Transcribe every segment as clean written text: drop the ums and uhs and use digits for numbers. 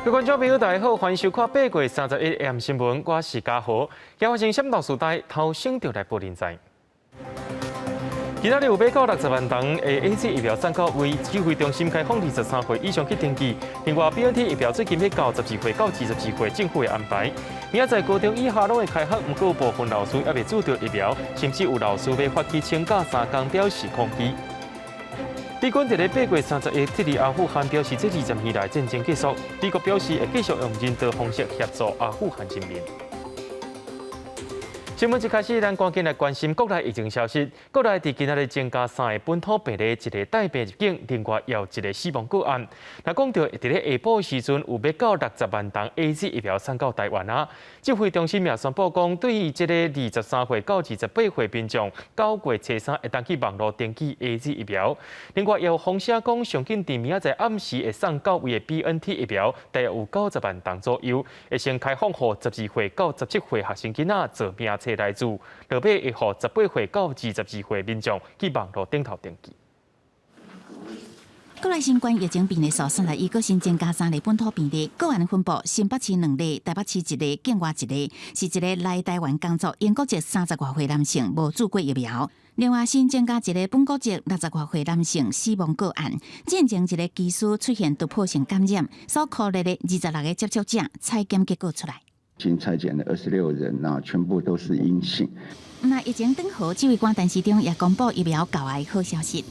各位觀眾朋友，大家好，歡迎收看8月31 AM 新聞，我是嘉豪。今日先到時代頭先就來報您知。今仔日有欲到60萬人的 AZ 疫苗送到位，指揮中心開放23歲以上去登記。另外，BNT 疫苗最近欲到12歲到22歲，政府會安排。明仔載高中以下攏會開學，毋過部分老師猶未注著疫苗，甚至有老師欲發起請假3工表示抗議。美軍佇咧8月31撤離阿富汗，表示這20年來戰爭結束。美國表示會繼續用人道方式協助阿富汗人民。新聞一開始，咱趕緊來關心國內疫情消息。國內佇今仔日增加三個本土病例，一个帶病入境，另外有一個死亡個案。若講著佇咧下晡時陣，有欲到60萬劑 AZ 疫苗送到台灣啊！指揮中心也宣布講，對於這个23歲到28歲民眾，9月初3會當去網路登記 AZ 疫苗。另外，也有風聲講，上緊佇明仔載暗時會送到位的 BNT 疫苗，大約有90萬劑左右，會先開放予12歲到17歲學生囡仔做名冊來注，落尾會予18歲到22歲民眾去網路頂頭登記。國內新冠疫情病例數31，閣新增加三例本土病例，個案分布新北市兩例，台北市一例，境外一例，是一个來台灣工作英國籍30外歲男性，無注過疫苗。另外新增加一个本國籍60外歲男性死亡個案，進前一个機師出現突破性感染，所箍聯的26個接觸者採檢結果出來。經採檢的26人，那全部都是陰性。那疫情頂好，指揮官陳時中也公布疫苗到的好消息。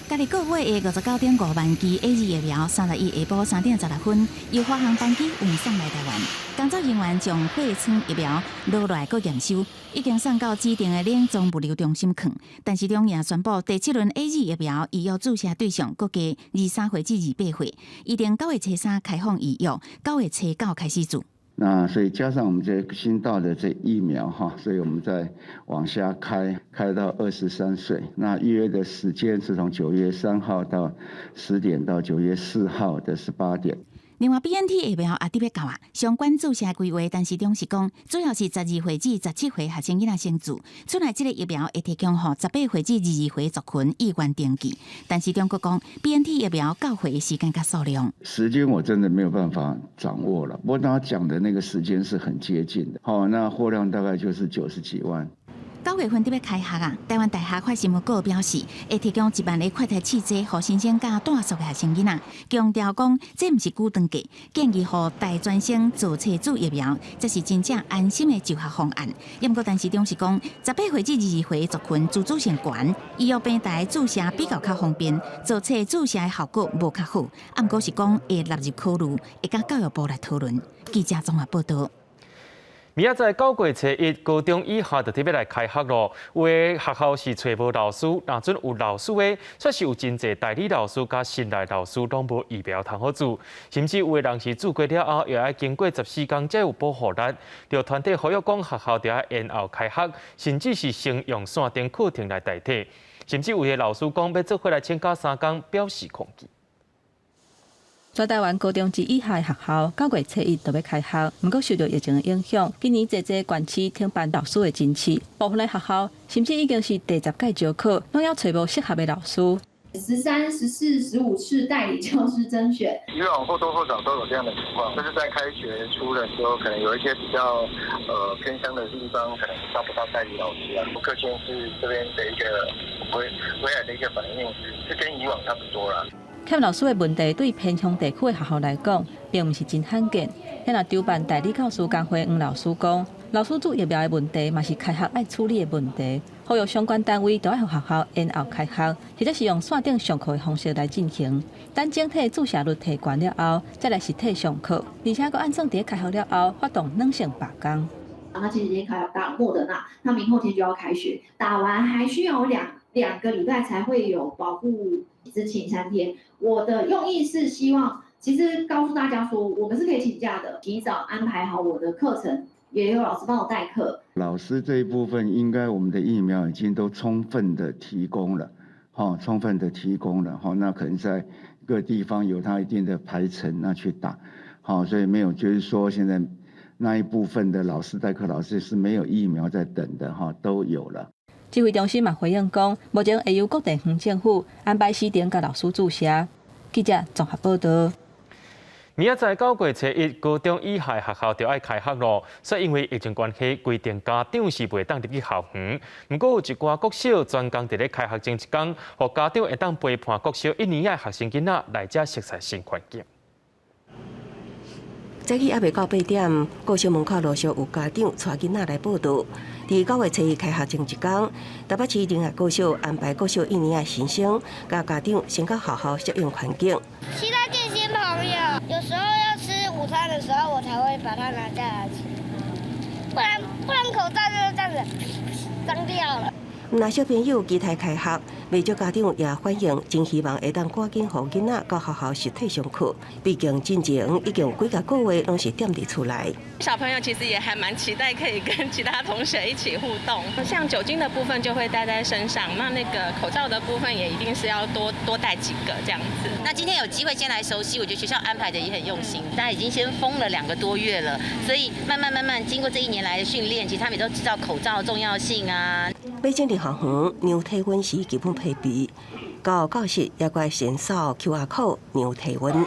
今日個月的59.5萬劑 AZ 疫苗，31下晡3點16分由華航班機運送來台灣。工作人員將貨倉疫苗攞來閣驗收，已經送到指定的冷藏物流中心囥。陳時中也宣布，第七輪 AZ 疫苗預約注射對象閣加23歲至28歲，預定9月初3開放預約，9月初9開始注。那所以加上我們這新到的這疫苗哈，所以我們再往下開，開到23歲。那預約的時間是從9月3號到10點到9月4號的18點。另外，BNT 疫苗也得欲到啊，相關注射規劃，陳時中是講，主要是12歲至17歲學生囡仔先注，出來這个疫苗會提供予18歲至22歲族群意願登記。陳時中閣講，BNT 疫苗到貨的時間佮數量。時間我真的沒有辦法掌握了，不過他講的那個時間是很接近的。好，那貨量大概就是90幾萬。9月份得欲開學啊！台灣大學發新聞稿表示，會提供1萬个快篩試劑，予申請佮住宿的學生囡仔。強調講，這毋是久長計，建議予大專生做冊注疫苗，這是真正安心的就學方案。毋過，陳時中是講，18歲至22歲族群自主性懸，醫藥平台注射比較較方便，做冊注射的效果無較好。毋過是講會納入考慮，會佮教育部來討論。記者綜合報道。明仔載9月初1，高中以下就得欲來開學囉。有的學校是揣無老師，若準有老師的，卻是有真濟代理老師佮新來老師攏無疫苗通好注，甚至有的人是注過了後，又愛經過14工才有保護力。著團體呼籲講，學校著愛延後開學，甚至是先用線頂課程來代替。甚至有的老師講，欲做伙來請假3工，表示抗議。全台灣高中及以下學校9月初1就欲開學，毋過受著疫情的影響，今年濟濟縣市停辦老師的甄試，部分的學校甚至已經是第十屆招考，攏猶揣無適合的老師。 13、14、15次代理教師甄選，以往或多或少都有這樣的情況，就是在開學初的時候，可能有一些比較偏鄉的地方，可能招不到代理老師啊。各縣市這邊的一個回來的一個反應，是跟以往差不多啦。欠老師的問題對偏鄉地區的學校來講，並毋是真罕見。遐若籌辦代理教師工會黃老師講，老師注疫苗的問題，嘛是開學愛處理的問題。呼籲相關單位著愛予學校延後開學，或者是用線頂上課的方式來進行。等整體注射率提懸了後，再來實體上課。而且閣按算佇開學了後發動軟性罷工。那其實已經開打莫德納，那明後天就要開學，打完還需要兩個禮拜才會有保護，只請3天。我的用意是希望，其實告訴大家說，我們是可以請假的，提早安排好我的課程，也有老師幫我代課。老師這一部分，應該我們的疫苗已經都充分的提供了，哈，充分的提供了，哈，那可能在各地方有它一定的排程，那去打，好，所以沒有就是說現在那一部分的老師代課老師是沒有疫苗在等的，哈，都有了。指揮中心嘛回應講，目前會由各地方政府安排時程共老師注射。記者綜合報道。明仔載9月初1，高中以下學校就愛開學囉，所以因為疫情關係，規定家長是袂當入去校園。毋過有一寡國小專工佇咧開學前一工，予家長會當陪伴國小一年級學生囡仔來遮熟悉新環境。早起猶未到8點，國小門口陸續有家長帶囡仔來報到。佇9月初1開學前一工，台北市仁愛國小安排國小一年級新生佮家長先到學校適應環境。期待見新朋友，有時候要吃午餐的時候，我才會把它拿下來吃，不然口罩就是這樣子髒掉了。毋但小朋友期待開學，袂少家長也反映，真希望會當趕緊予囡仔到學校實體上課。畢竟進前已經有幾個個月攏是踮佇厝內。小朋友其實也還蠻期待可以跟其他同學一起互動，像酒精的部分就會帶在身上，那個口罩的部分也一定是要多多帶幾個這樣子。那今天有機會先來熟悉，我覺得學校安排的也很用心。大家已經先封了2個多月了，所以慢慢慢慢經過這一年來的訓練，其實他們也都知道口罩的重要性啊。欲進入校園量體溫是基本配備，到教室也閣先掃 QR code 量體溫。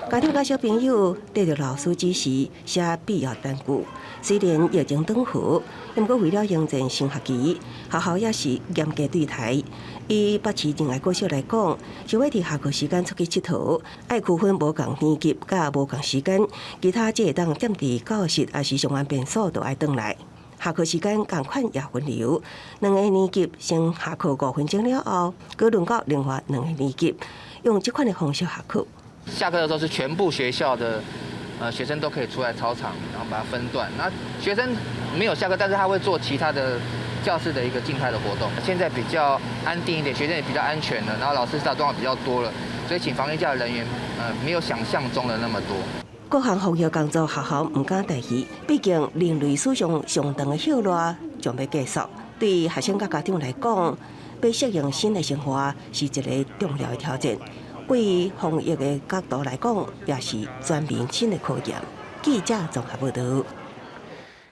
家長佮小朋友綴著老師指示寫必要單據。雖然疫情轉好，毋過為了迎戰新學期，學校也是嚴格對待。以北市仁愛國小來講，想欲佇下課時間出去𨑨迌，愛區分無仝年級佮無仝時間，其他只會當踮佇教室抑是上完便所就愛轉來。下課時間仝款也分流，兩個年級先下課5分鐘了後，閣輪到另外兩個年級，用這款的方式下課。下課的時候是全部學校的學生都可以出來操場，然後把它分段。那學生沒有下課，但是他會做其他的教室的一個靜態的活動。現在比較安定一點，學生也比較安全了，然後老師知道狀況比較多了，所以請防疫假的人員沒有想象中的那麼多。各項防疫工作學校毋敢怠意，畢竟人類史上上長的歇熱將欲結束。對學生佮家長來講，欲適應新的生活是一個重要的挑戰。對防疫的角度來講，也是全面新的考驗。記者綜合報道。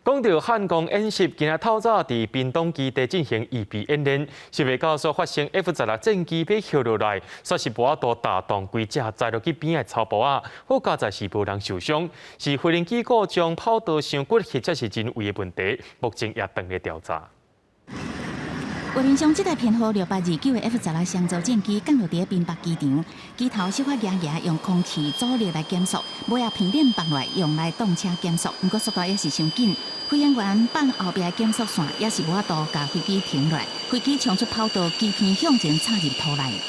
講到漢光演習，今仔透早佇屏東基地進行預備演練，是袂到說發生 F-16戰機欲歇落來，煞是無法度打動規隻栽落去邊的草埔仔，好佳哉是無人受傷，是飛行機故障跑道傷骨，或者是人為的問題，目前也正咧調查。畫面上這台編號6829的 F-16雙座戰機降落佇屏北機場，機頭小可壓壓用空氣阻力來減速，尾仔偏點放落來用來擋車減速，毋過速度也是傷緊。飛行員放後壁的減速線也是無法度共飛機停落來，飛機衝出跑道，機片向前插入土內。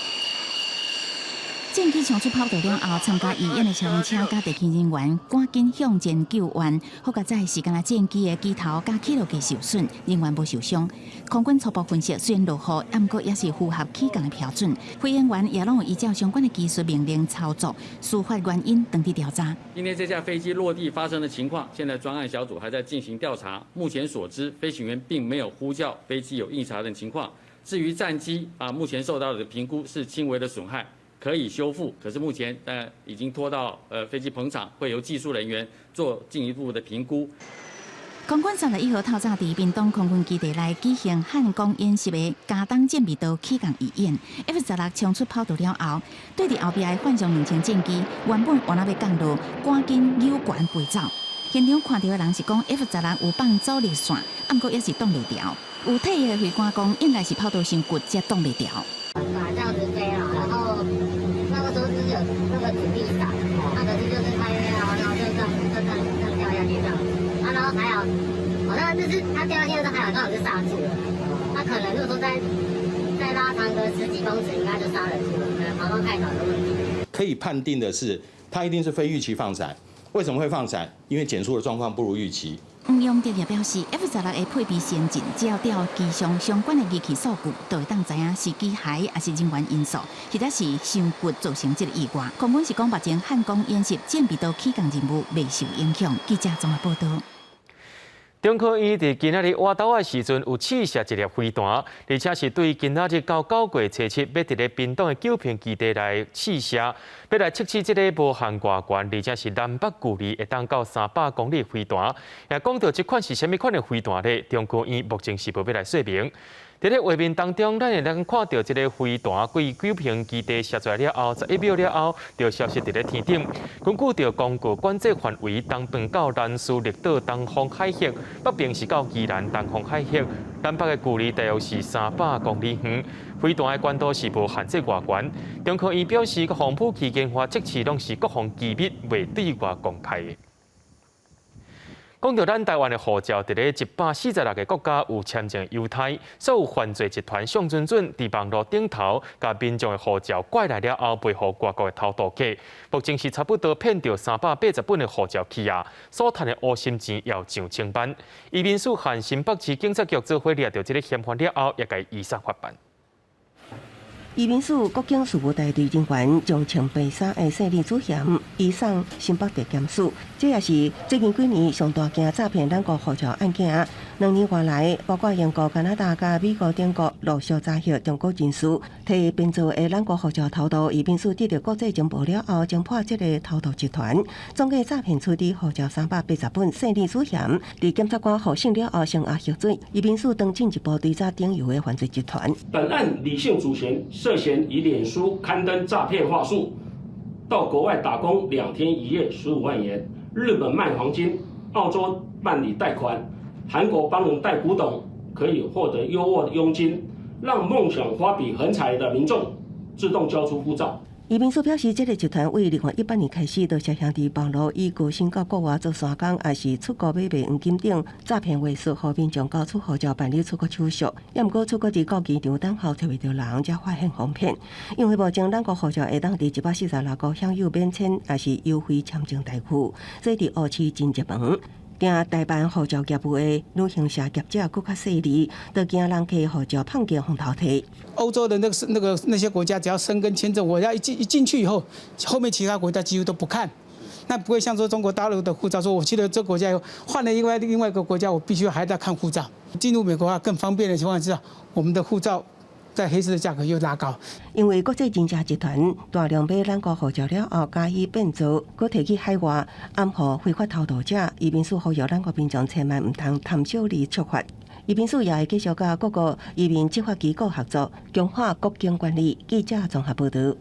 戰機衝出跑道了後，參加預演的消防車佮地勤人員趕緊向前救援。好佳哉是干焦戰機的機頭佮起落架受損，人員無受傷。空軍初步分析，雖然落雨，毋過也是符合起降的標準。飛行員也攏有依照相關的技術命令操作，事發原因正佇調查。今天這架飛機落地發生的情況，現在專案小組還在進行調查。目前所知，飛行員並沒有呼叫飛機有異常的情況。至於戰機啊，目前受到的評估是輕微的損害。可以修復，可是目前已經拖到飛機棚場，會由技術人員做進一步的評估。空軍31號透早佇屏東空軍基地內舉行漢光演習的加東艦尾刀起降預演，F-16衝出跑道了後，對佇後壁的幻象2000戰機原本還欲降落，趕緊扭懸飛走。現場看著的人是講 F-16有放阻力線，毋過也是擋袂牢。有退役的飛官講，應該是跑道傷骨才擋袂牢。本來這樣子飛啦，然後那個時候就是有那個阻力傘，那可是就是它因為然後就這樣就這樣這樣掉下去這樣子，啊，然後還好，好像就是它掉下去的時候還好剛好是剎住了，它可能如果說再拉長個十幾公尺，應該就剎得住了，可能跑道太短的問題。可以判定的是，它一定是非預期放傘。為什麼會放傘？因為減速的狀況不如預期。黃陽德也表示，F-16的配備先進，只要調機上相關的儀器數據，就會當知影是機械抑是人員因素，或者是傷骨造成這個意外。空軍是講，目前漢光演習艦尾刀起降任務未受影響。記者綜合報道。中科院佇今仔日倚晝的時陣有試射一粒飛彈，而且是對今仔日到9月初7欲佇咧屏東的九坪基地來試射，欲來測試這个無限外懸，而且是南北距離會當到300公里飛彈。也講到這款是啥物款的飛彈咧？中科院目前是無欲來說明。佇咧畫面當中，咱會當看著這个飛彈對九平基地射出來了後，11秒了後就消失佇咧天頂。根據著公告管制範圍，東邊到蘭嶼綠島東方海域，北邊是到宜蘭東方海域，南北的距離大約是300公里遠。飛彈的高度是無限制外懸。中科院表示，國防武器研發測試攏是國防機密，袂對外公開的。講著咱台灣的護照，佇咧146個國家有簽證猶太，所有犯罪集團上準準佇網路頂頭，共民眾的護照拐來了後，賣予外國的偷渡客。目前是差不多騙著380本的護照去啊，所趁的烏心錢有上千萬。移民署和新北市警察局做伙掠著這个嫌犯了後，也共移送法辦。移民署國境事務大隊人員將穿白衫的姓李祖賢移送新北地檢署，這也是最近幾年上大件詐騙咱國護照案件。2年外來，包括英國、加拿大、佮美國等國陸續查獲中國人士提編造的咱國護照偷渡。移民署得著國際情報了後，偵破這个偷渡集團，總計詐騙取得護照380本。姓李祖賢佇檢察官予審了後，聲押核准。移民署當進一步追查頂游的犯罪集團。本案李姓主嫌涉嫌以臉書刊登詐騙話術，到國外打工2天1夜15萬元，日本賣黃金，澳洲辦理貸款，韓國幫人帶古董，可以獲得優渥的佣金，讓夢想發筆橫財的民眾自動交出護照。移民署表示，這个集團對2018年開始，就涉嫌佇網路以高薪到國外做山工，抑是出國買賣黃金等詐騙話術，予民眾交出護照辦理出國手續。也毋過出國佇到機場等候揣袂著人，才發現予騙。因為目前咱國護照會當佇146國享有免簽，抑是優惠簽證待遇，所以佇烏市真熱門。訂代辦護照業務的旅行社業者閣較細膩，都驚人客護照放予偷提。歐洲的那些國家，只要申根簽證，我要一進去以後，後面其他國家幾乎都不看。那不會像說中國大陸的護照，說我去了這個國家以後，換了另外一個國家，我必須還在看護照。進入美國話更方便的情況之下，我們的護照在黑市的價格又拉高。因為國際真正集團大量買咱國護照了後，加以變造，閣提去海外暗予非法偷渡者。移民署呼籲咱國民眾千萬毋通貪小利觸法。移民署也會繼續佮各國移民執法機構合作，強化國境管理。記者綜合報導。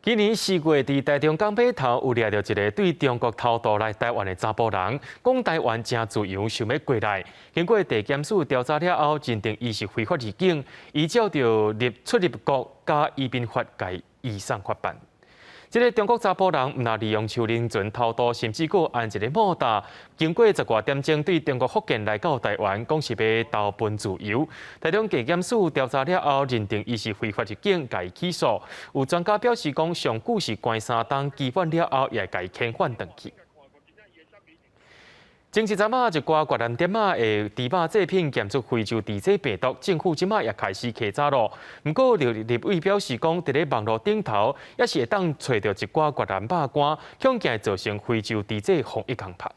今年4月，佇台中港碼頭有掠著一个對中國偷渡來台灣的查埔人，講台灣誠自由，想欲過來。經過地檢署調查了後，認定伊是非法入境，依照著入出入國佮移民法，共移送法辦。這个中國查埔人毋但利用樹輪船偷渡，甚至閣按一个莫達，經過十外點鐘對中國福建來到台灣，講是欲投奔自由。台中地檢署調查了後，認定伊是非法入境，共伊起訴。有專家表示講，上久是關3冬，期滿了後也會共伊遣返轉去。前一陣仔一寡越南店仔的豬肉製品檢出非洲豬瘟病毒，政府這馬也開始稽查咯。毋過立委表示講，佇咧網路頂頭也是會當揣著一寡越南肉乾，恐驚會造成非洲豬瘟防疫空白。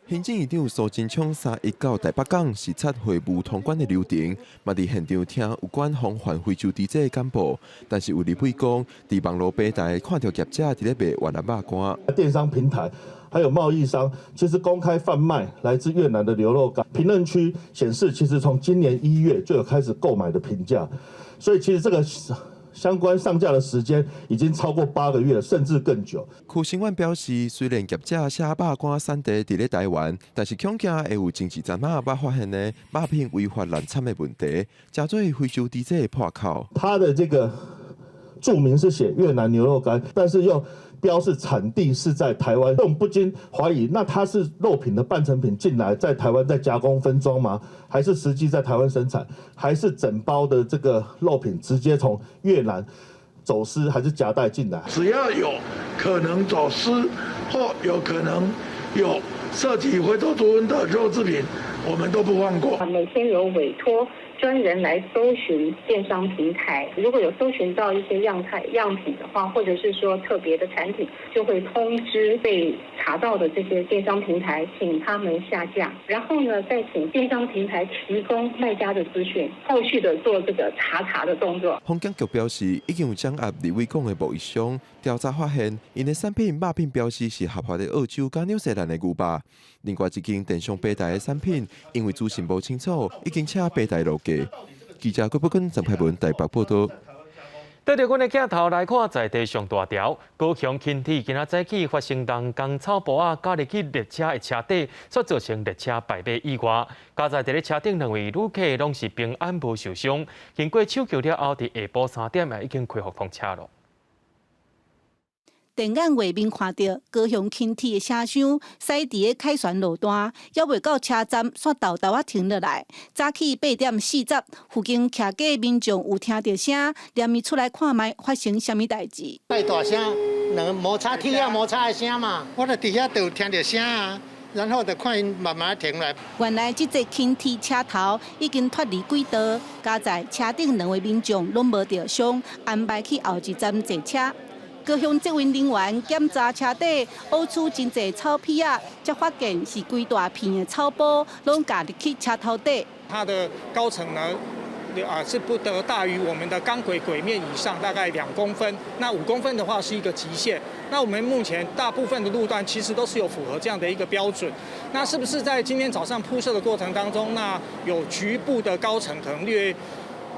行政院長蘇貞昌三一到台北港視察貨物通關的流程，嘛佇現場聽有關防範非洲豬瘟的簡報。但是有立委講，佇網路平台看著業者佇咧賣越南肉乾。電商平台還有貿易商，其實公開販賣來自越南的牛肉乾。評論區顯示，其實從今年1月就有開始購買的評價，所以其實這個相關上架的時間已經超過8個月，甚至更久。區聲遠表示，雖然業者寫肉乾產地佇咧台灣，但是恐驚會有前一陣仔捌發現的肉品違法濫產的問題，成做非洲豬瘟的破口。它的這個註明是寫越南牛肉乾，但是又標示產地是在台灣，我們不禁懷疑，那它是肉品的半成品進來，在台灣再加工分裝嗎？還是實際在台灣生產？還是整包的這個肉品直接從越南走私還是夾帶進來？只要有可能走私或有可能有涉及非洲豬瘟的肉製品，我們都不放過。每天有委託。專人來搜尋電商平台，如果有搜尋到一些樣態樣品的話，或者是說特別的產品，就會通知被查到的這些電商平台，請他們下架，然後呢，再請電商平台提供賣家的資訊，後續的做這個查查的動作。防檢局表示，已經有掌握立委講的貿易商，調查發現，𪜶的產品肉品標示是合法的澳洲佮紐西蘭的牛肉。另外一間電商平台的產品，因為資訊無清楚，已經請平台落架。記者郭寶根、陳佩文台北報道。對著阮的鏡頭來看，在地上大條高雄輕鐵今仔早起發生人工草埔仔咬入去列車的車底，所造成列車敗馬意外。佳哉佇咧車頂兩位旅客攏是平安無受傷，經過搶救了後，佇下晡3點也已經恢復通車囉。電眼畫面看著高雄輕鐵的車廂駛佇咧凱旋路段，猶未到車站，煞沓沓仔停落來。早起8點40，附近徛街民眾有聽著聲，連伊出來看覓發生啥物代誌。太大聲，兩個摩擦鐵仔摩擦的聲嘛，我佇遐就聽著聲啊，然後就看𪜶慢慢停來。原來這節輕鐵車頭已經脫離軌道，佳哉車頂兩位民眾攏無著傷，安排去後一站坐車。高雄捷運人員檢查車底，挖出真濟草皮仔，才發現是規大片的草埔，攏咬入去車頭底。它的高層呢，是不得大於我們的鋼軌軌面以上，大概2公分。那5公分的話是一個極限。那我們目前大部分的路段其實都是有符合這樣的一個標準。那是不是在今天早上鋪設的過程當中，那有局部的高層可能略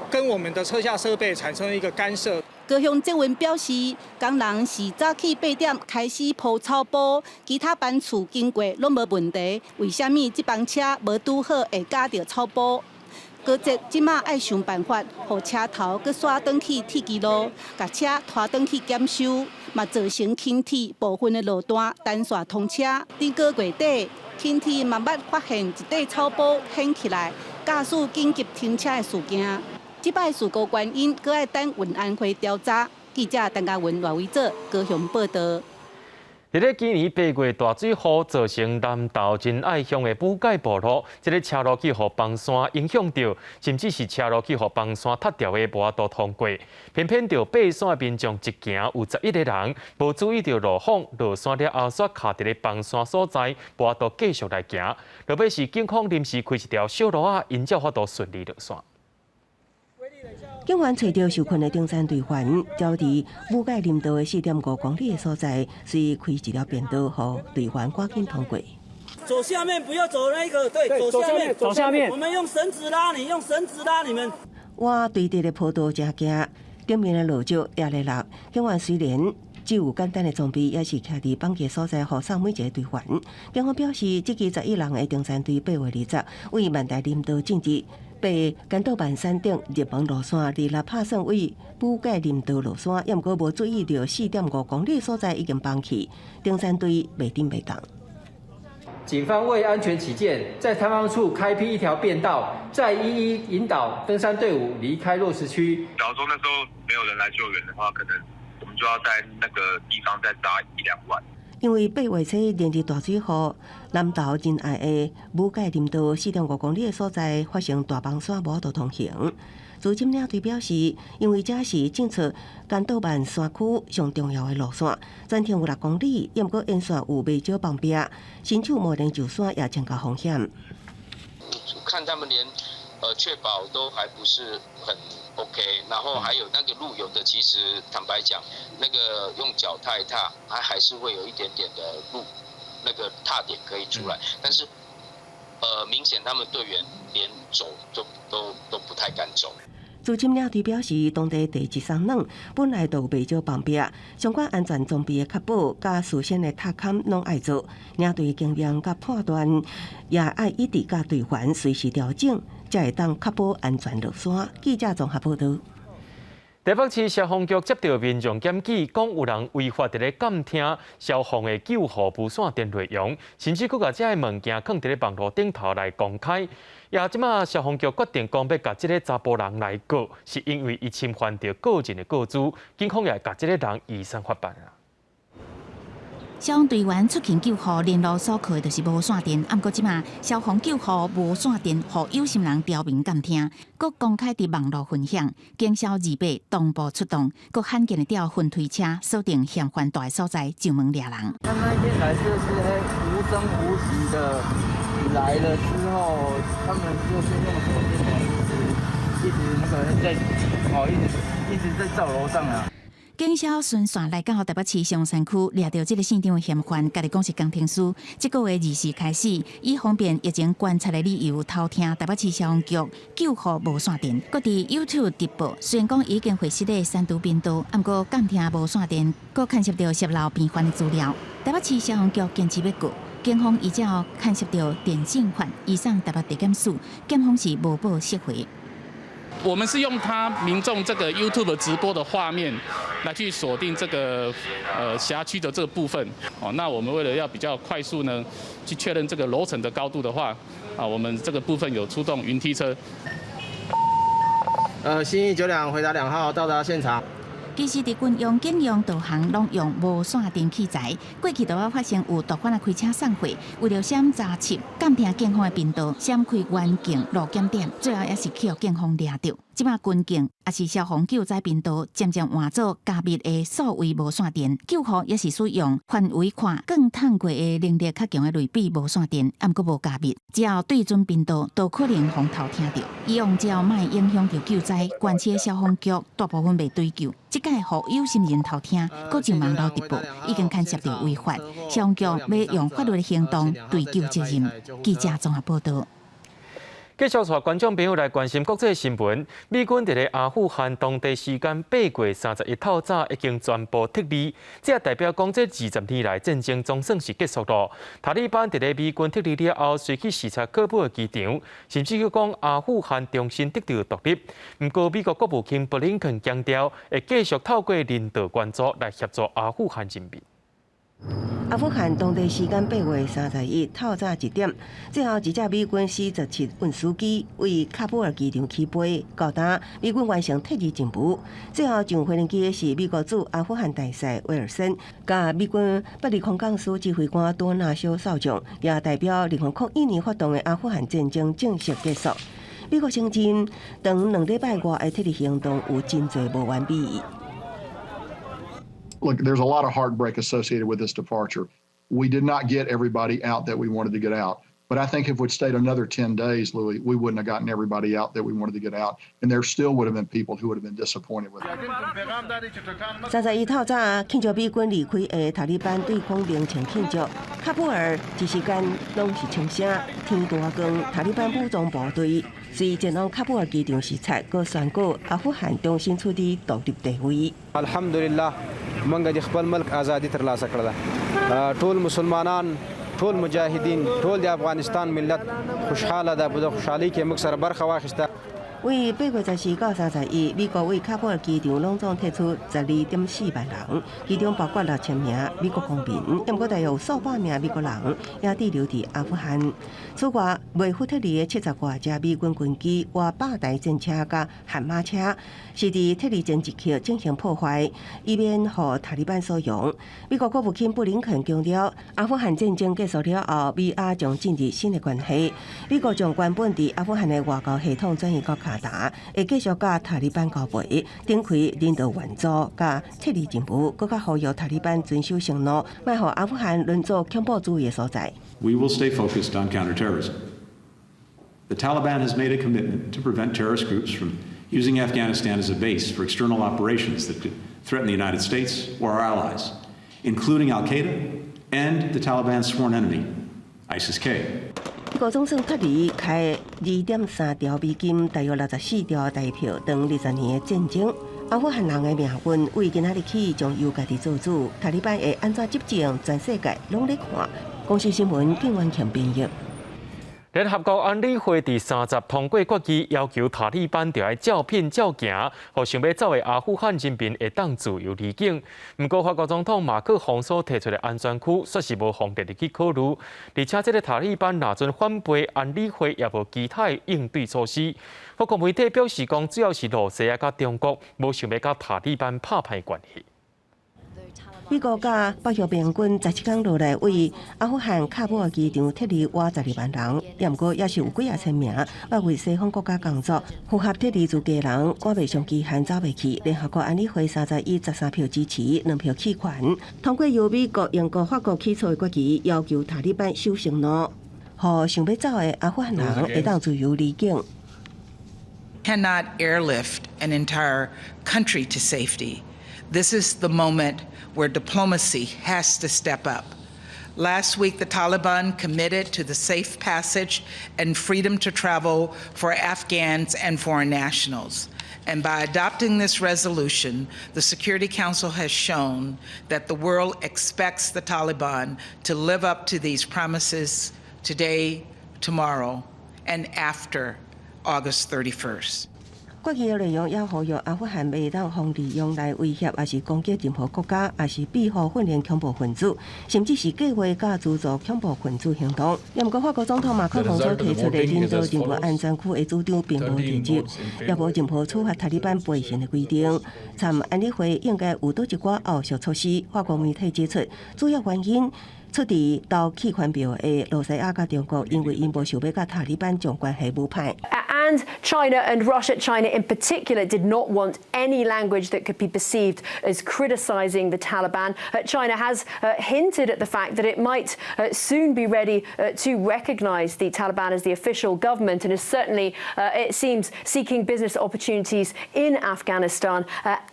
跟我們的車下設備產生一個干涉？高雄捷運表示，工人是早起8點開始鋪草埔，其他班次經過攏無問題。為啥物這班車無拄好會咬著草埔？高捷這馬愛想辦法，予車頭閣徙轉去鐵支路，共車拖轉去檢修，嘛造成輕鐵部分的路段單線通車。佇個月底，輕鐵嘛捌發現一塊草埔掀起來，駕駛緊急停車的事件。這擺事故原因，閣愛等運安會調查。記者陳嘉文、賴維哲高雄報導。佇咧今年8月大水雨造成南投仁愛鄉的武改部落，這个車路去予崩山影響著，甚至是車路去予崩山塌掉的無法度通過。偏偏著爬山的民眾一行有11個人，無注意著路況，落山了後，煞卡佇咧崩山所在，無法度繼續來行。落尾是警方臨時開一條小路仔，𪜶才有法度順利落山。警員揣著受困的登山隊員，走佇武改林道的4.5公里的所在，隨開一條便道，予隊員趕緊通過。走下面，不要走那個，對，走下面，走下面。我們用繩子拉你，用繩子拉你們。我對佇咧坡道正行，頂面的落石也咧落。警員雖然只有簡單的裝備，也是徛佇崩起所在，護送每一个隊員。警方表示，這支11人的登山隊8月20為萬大林道進駐。爬關島萬山頂入門路線，佇咧拍算為武改林道落山，猶毋過無注意著4.5公里所在已經崩去，登山隊袂振袂動。警方為安全起見，在塌方處開闢一條便道，再一一引導登山隊伍離開落石區。假如說那時候沒有人來救援的話，可能我們就要在那個地方再紮一兩晚。因為8月初連日大水雨，南投仁愛的武改林道4.5公里的所在發生大崩山，無法度通行。資深領隊表示，因為這是進出關島萬山區上重要的路線，全長有6公里，猶毋過沿線有袂少崩壁，新手貿然上山也增加風險。看他們連確保都還不是很 OK，然後還有那個路有的其實坦白講，那個用腳踏一踏，它還是會有一點點的路，那個踏點可以出來，但是明顯他們隊員連走都不太敢走。資深領隊表示，當地地質鬆軟，本來就有袂少崩壁，相關安全裝備的確保，佮事先的踏勘攏愛做。領隊經驗佮判斷，也愛一直佮隊員隨時調整，才會當確保安全落山。記者綜合報導。台北市消防局接著民眾檢舉，講有人違法佇咧監聽消防的救護無線電內容，甚至閣共這个物件囥佇咧網路頂頭來公開。也這馬消防局決定講欲共這个查埔人來告，是因為伊侵犯著個人的個資，警方也共這个人移送法辦啊。消防隊員出勤救護聯絡所靠的就是無線電，毋過這馬消防救護無線電，予有心人調頻監聽，閣公開佇網路分享，警消200同步出動，閣罕見的調雲推車鎖定嫌犯蹛的所在，上門掠人。他那天來就是無聲無息的來了之後，他們就是用手電筒一直一直那個在哦，一直一直在照樓上啊。警消巡線來到台北市松山區，掠著這个現場嫌犯，家己講是工程師。這个月24開始，以方便疫情觀察的理由，偷聽台北市消防局救護無線電，閣佇 YouTube 直播。雖然講已經會失的刪除頻道，毋過監聽無線電，閣牽涉著洩露病患的資料。台北市消防局堅持欲告，警方依照牽涉著電信法，移送台北地檢署，檢方是無報釋回。我們是用他民眾這個 YouTube 直播的畫面來去鎖定這個轄區的這個部分哦。那我們為了要比較快速呢，去確認這個樓層的高度的話，啊，我們這個部分有出動雲梯車。新義92回答2號到達現場。其實，佇軍用、警用導航攏用無線電器材，過去都有發生有毒販仔開車送貨，為著閃查緝監聽警方的頻道，閃開遠景路檢點，最後也是去予警方掠著。這馬軍警抑是消防救災頻道，漸漸換做加密的數位無線電，救護也是使用範圍寬、更探過的能力較強的類比無線電，毋過無加密，只要對準頻道，都可能予偷聽著。以往只要莫影響著救災，關切消防局大部分袂追究。這擺予有心人偷聽，閣上網路直播，已經牽涉著違法，消防局欲用法律的行動追究責任。記者綜合報導。繼續帶觀眾朋友來關心國際新聞。美軍佇咧阿富汗當地時間8月31透早已經全部撤離，這代表講這20年來戰爭總算是結束囉。塔利班佇咧美軍撤離了後，隨去視察喀布爾機場，甚至閣講阿富汗重新得著獨立。毋過美國國務卿布林肯強調，會繼續透過人道援助來協助阿富汗人民。阿富汗當地時間8月31透早1點，最後一架美軍 C-17運輸機為喀布爾機場起飛，到達美軍完成撤離任務。最後上飛行機的是美國駐阿富汗大使威爾森，佮美軍伯利空降師指揮官多納修少將，也代表2001年發動的阿富汗戰爭正式結束。美國承認，長2禮拜外的撤離行動有真濟無完美。 Look, there's a lot of heartbreak associated with this departure. We did not get everybody out that we wanted to get out. But I think if we'd stayed another 10 days, Louis, we wouldn't have gotten everybody out that we wanted to get out. And there still would have been people who would have been disappointed with it. 31透早慶祝美軍離開的塔利班對空鳴槍慶祝，喀布爾一時間攏是槍聲，天大光，塔利班武裝部隊隨前往喀布爾機場視察，閣宣告阿富汗重新取得獨立地位。 الحمدلله موږ د خپل ملک ازادي ترلاسه کړله ټول مسلمانان ټول مجاهدین ټول د افغانستان ملت خوشحاله ده په خوشحالي کې موږ سره برخه واخیسته。為8月14到31，美國為喀布爾機場攏總撤出12.4萬人，其中包括6000名美國公民，毋過大約有數百名美國人也滯留佇阿富汗。此外，未赴撤離的70外架美軍軍機、外百台戰車佮悍馬車，是佇撤離前一刻進行破壞，以免予塔利班所用。美國國務卿布林肯強調，阿富汗戰爭結束了後，美阿將進入新的關係。美國將原本佇阿富汗的外交系統轉移到卡達，會繼續佮塔利班交談，展開人道援助佮撤離任務，閣較呼籲塔利班遵守承諾，莫予阿富汗淪做恐怖主義的所在。 We will stay focused on counterterrorism. The Taliban has made a commitment to prevent terrorist groups from using Afghanistan as a base for external operations that could threaten the United States or our allies, including Al Qaeda and the Taliban's sworn enemy, ISIS-K. 美國總算撤離開2.3兆美金，大約64兆台票，長20年的戰爭。阿富汗人的命運，為今仔日起將由家己做主。塔利班會按怎執政，全世界攏咧看。公視新聞，靳元強編譯。聯合國安理會佇30通過決議，要求塔利班著愛照片照行，予想欲走的阿富汗人民會當自由離境。毋過，法國總統馬克宏所提出的安全區，煞是無予列入去考慮。而且，這个塔利班若陣反背安理會，也無其他的應對措施。法國媒體表示講，主要是露西亞佮中國無想欲佮塔利班拍歹關係。美國佮北約盟軍十七工落來為阿富汗喀布爾機場撤離倚十二萬人，也毋過也是有幾仔千名欲為西方國家工作，符合撤離資格人趕袂上期限走袂去。聯合國安理會三十以十三票支持，兩票棄權，通過由美國、英國、法國起草的決議，要求塔利班守承諾，予想欲走的阿富汗人會當自由離境。 Cannot airlift an entire country to safety. This is the moment where diplomacy has to step up. Last week, the Taliban committed to the safe passage and freedom to travel for Afghans and foreign nationals. And by adopting this resolution, the Security Council has shown that the world expects the Taliban to live up to these promises today, tomorrow, and after August 31st. 決議的內容也呼籲阿富汗袂當予利用來威脅，抑是攻擊任何國家，抑是庇護訓練恐怖分子，甚至是計劃佮資助恐怖分子行動。毋過法國總統馬克宏所提出的人道任務安全區的主張並無提及，也無任何處罰塔利班背信的規定。參安理會應該有佗一寡後續措施。法國媒體指出，主要原因出佇投棄權票的羅西亞佮中國，因為𪜶無想欲佮塔利班將關係舞歹。 And China and Russia, China in particular, did not want any language that could be perceived as criticizing the Taliban. China has hinted at the fact that it might soon be ready to recognize the Taliban as the official government and is certainly, it seems, seeking business opportunities in Afghanistan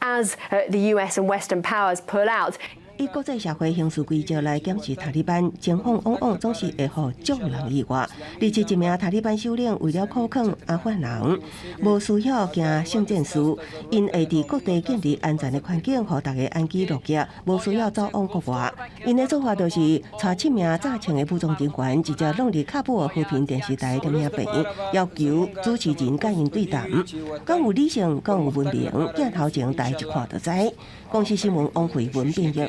as the US and Western powers pull out. 以國際社會行事規則來檢視塔利班，情況往往總是會予眾人意外。而且一名塔利班首領為了苦勸阿富汗人，無需要驚聖戰士，𪜶會佇各地建立安全的環境，予大家安居樂業，無需要走往國外。𪜶的做法就是帶七名詐稱的武裝人員，直接攏佇喀布爾和平電視台點名棚，要求主持人佮𪜶對談。敢有理性，敢有文明，鏡頭前大家一看就知。公視新聞王慧文編譯。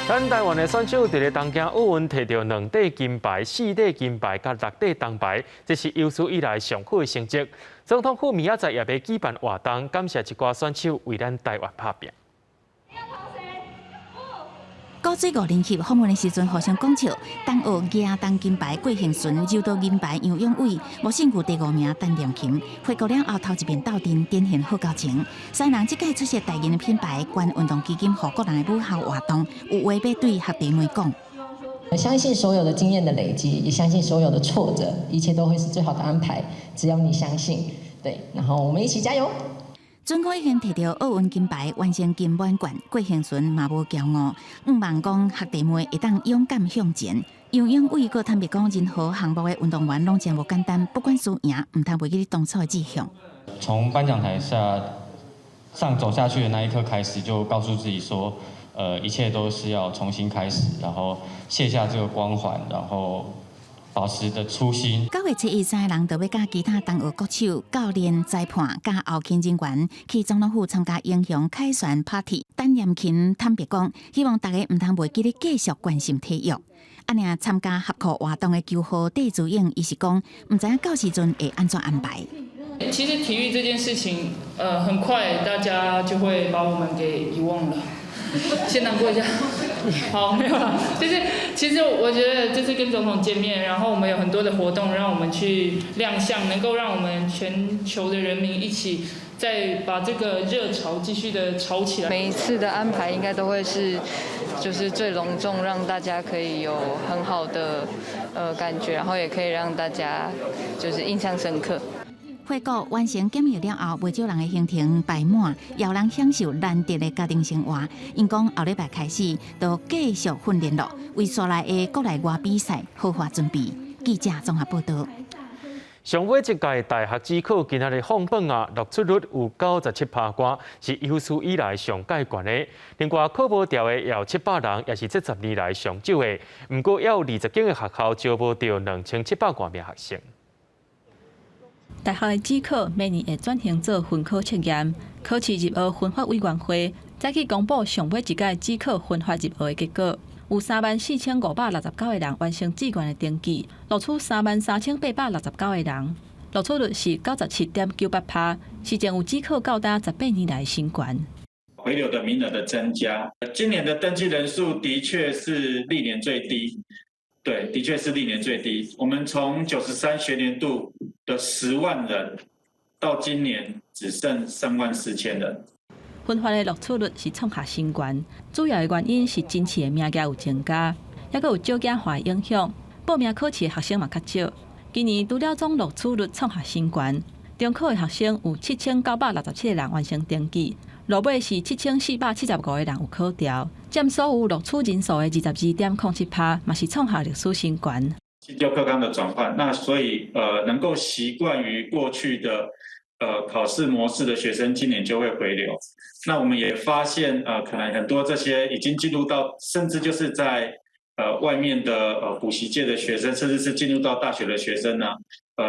咱台灣的選手佇咧東京奧運摕著兩塊金牌、四塊金牌佮六塊銅牌，這是有史以來上好的成績。總統府明仔載也欲舉辦活動，感謝一寡選手為咱台灣拍拚。古錐五人協訪問的時陣，互相講笑。東奧舉銅金牌郭婞淳，柔道銀牌楊勇緯，無勝負第五名陳念琴，回國了後頭一遍鬥陣，展現好交情。三人這屆出席代言的品牌捐運動基金予個人的母校活動，有話欲對學弟妹講。我相信所有的經驗的累積，也相信所有的挫折，一切都會是最好的安排。只要你相信，對，然後我們一起加油。準確已經摕著奧運金牌，完成金滿貫，郭婞淳嘛無驕傲，向望講學弟妹會當勇敢向前。楊勇緯閣坦白講，任何項目的運動員攏真無簡單，不管輸贏，毋通袂記得當初的志向。從頒獎台下上走下去的那一刻開始，就告訴自己說，一切都是要重新開始，然後卸下這個光環，然後保持著初心。9月7日，三个人就欲佮其他東奧國手、教練、裁判佮後勤人員去總統府參加英雄凱旋 party。陳念琴坦白講，希望大家毋通袂記得繼續關心體育。啊，爾參加合課活動的球後戴資穎，伊是講，毋知影到時陣會按怎安排。其實體育這件事情，很快大家就會把我們給遺忘了。先難過一下，好，沒有了。就是其實我覺得這次跟總統見面，然後我們有很多的活動，讓我們去亮相，能夠讓我們全球的人民一起再把這個熱潮繼續的炒起來。每一次的安排應該都會是，就是最隆重，讓大家可以有很好的感覺，然後也可以讓大家就是印象深刻。回國完成檢疫了後，袂少人的行程排滿，也有人享受難得的家庭生活。𪜶講後禮拜開始就繼續訓練咯，為紲來的國內外比賽好好準備。記者綜合報道。上尾這屆大學指考今仔日放榜啊，錄取率有97%外，是有史以來上蓋懸的。另外考無著的也有700人，也是這10年來上少的。毋過猶有20間的學校招無著2700外名學生。大學的指考每年會轉型做分科測驗，考試入學分發委員會早起公布上尾一屆指考分發入學的結果，有34,569個人完成志願的登記，錄取33,869個人。錄取率是97.98%，是前有指考到今18年來新懸。回流的名額的增加，今年的登記人數的確是歷年最低，對，的確是歷年最低。我們從93學年度的10萬人，到今年只剩3萬4千人。分發的錄取率是創下新懸，主要的原因是甄試的名額有增加，抑閣有少子化影響，報名考試的學生嘛較少。今年除了總錄取率創下新懸，重考的學生有7967個人完成登記，落尾是7475個人有考著，佔所有錄取人數的22.07%，嘛是創下歷史新懸。新舊課綱的轉換，那所以能夠習慣於過去的考試模式的學生，今年就會回流。那我們也發現，可能很多這些已經進入到，甚至就是在外面的補習界的學生，甚至是進入到大學的學生呢，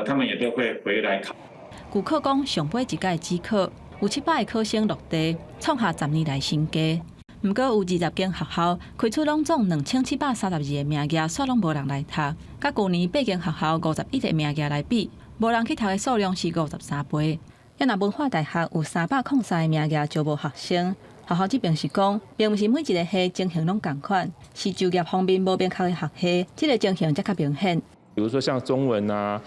他們也都會回來考。據考講上尾一屆指考有700個考生落地，創下10年來新低。毋過有20間學校開出攏總2732個名額，煞攏無人來讀。佮舊年8間學校51個名額來比，無人去讀的數量是53倍。抑若文化大學有303個名額招無學生，學校這邊是講，並毋是每一個系情形攏仝款，是就業方面無明確的學系，這個情形才較明顯。比如說像中文啊，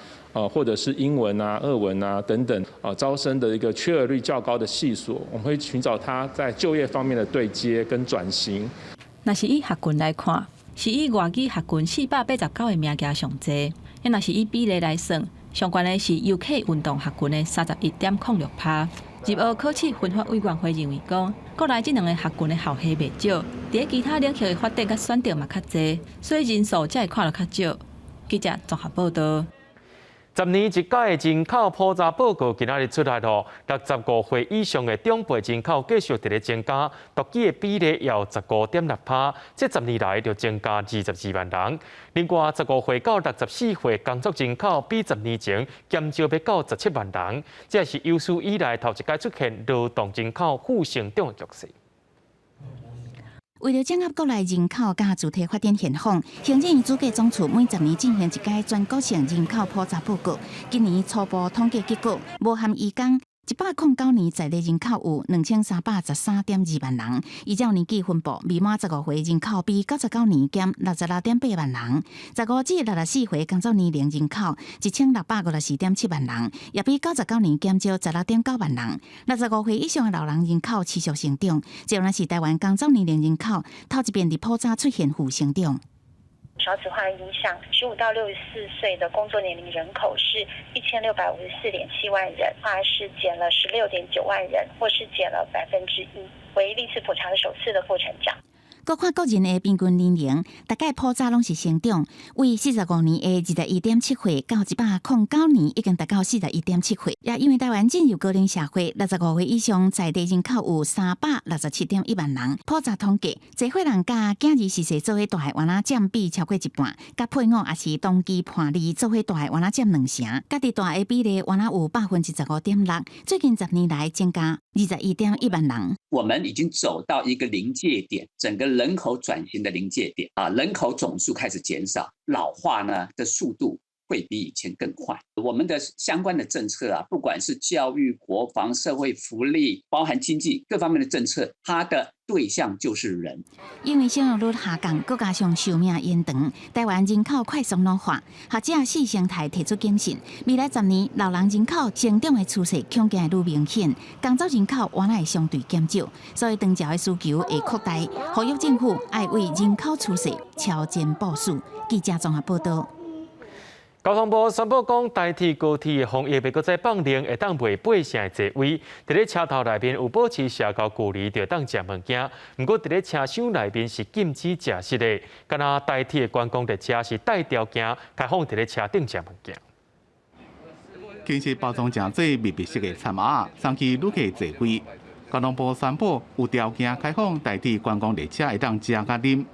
或者是英文啊、俄文啊等等，啊，招生的一個缺額率較高的系所，我們會尋找他在就業方面的對接跟轉型。若是以學群來看，是以外語學群489個名額上濟；抑若是以比例來算，上懸的是遊客運動學群的31.06%。入學考試分發委員會認為講，國內這兩個學群的校系袂少，佇其他領域的發展佮選擇嘛較濟，所以人數才會看著較少。記者綜合報道。10年一屆的人口普查報告今仔日出來囉，65歲以上的長輩人口繼續佇咧增加，獨居的比例有15.6%，這十年來就增加22萬人。另外，15歲到64歲工作人口比10年前減少欲到17萬人，這是有史以來頭一擺出現勞動人口負成長的局勢。為著掌握國內人口佮主體發展現況，行政院主計總處每十年進行一屆全國性人口普查報告。今年初步統計結果，無含移工，109年在地人口有2313.2萬人，依照年紀分布，未滿15歲人口比99年減66.8萬人，15至64歲工作年齡人口1654.7萬人，也比99年減少16.9萬人。65歲以上的老人人口持續成長，這若是台灣工作年齡人口頭一遍佇普查出現負成長。少子化影響，15到64歲的工作年齡人口是1654.7萬人，話是減了16.9萬人，或是減了1%，為歷次普查的首次的負成長。閣看個人的平均年齡，逐屆普查攏是成長，為45年的21.7歲到109年已經達到41.7歲。也因為台灣進入高齡社會，65歲以上在地人口有367.1萬人。普查統計，濟歲人佮囝兒序細做伙大的，原來佔比超過一半，佮配偶抑是同居伴侶做伙大的，原來佔兩成，家己蹛的比例原來有15.6%。最近十年來增加21.1萬人。我們已經走到一個臨界點，整個人口轉型的臨界點啊，人口總數開始減少，老化呢的速度會比以前更快。我們的相關的政策啊，不管是教育、國防、社會福利，包含經濟各方面的政策，它的對象就是人。因為生育率下降，閣加上壽命延長，台灣人口快速老化。學者四生態提出警訊，未來十年老人人口成長的趨勢恐驚會愈明顯，工作人口原來會相對減少，所以長照的需求會擴大，呼籲政府愛為人口趨勢超前部署。記者綜合報道。交通部宣布講，台鐵高鐵的防疫欲閣再放寬，會當賣八成的座位。佇咧車頭內面有保持社交距離，就會當食物件。毋過佇咧車廂內面是禁止食食的。敢若台鐵的觀光列車是帶條件開放佇咧車頂食物件。其實包裝誠濟密閉式的餐盒，送去旅客座位。交通部宣布有條件開放台鐵觀光列車會當食佮啉。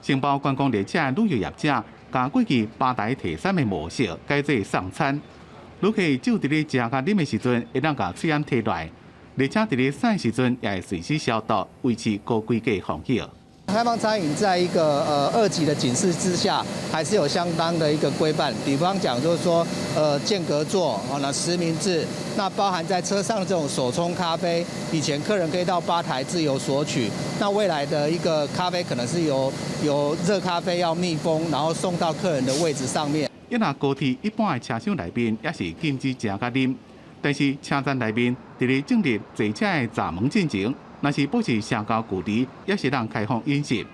承包觀光列車的旅遊業者，共過去吧台提餐的模式改做送餐，旅客就佇咧食佮啉的時陣，會當共喙罨提來。列車佇咧駛時陣，也會隨時消毒，維持高規格防疫。開放餐飲在一個二級的警示之下，還是有相當的一個規範。比方講，就是說，間隔座，哦，那實名制，那包含在車上的這種手沖咖啡，以前客人可以到吧台自由索取，那未來的一個咖啡可能是由熱咖啡要密封，然後送到客人的位置上面。一若高鐵一般的車廂內面也是禁止食佮啉，但是車站內面佇咧進入坐車的閘門進前，若是保持社交距離，也是通開放飲食。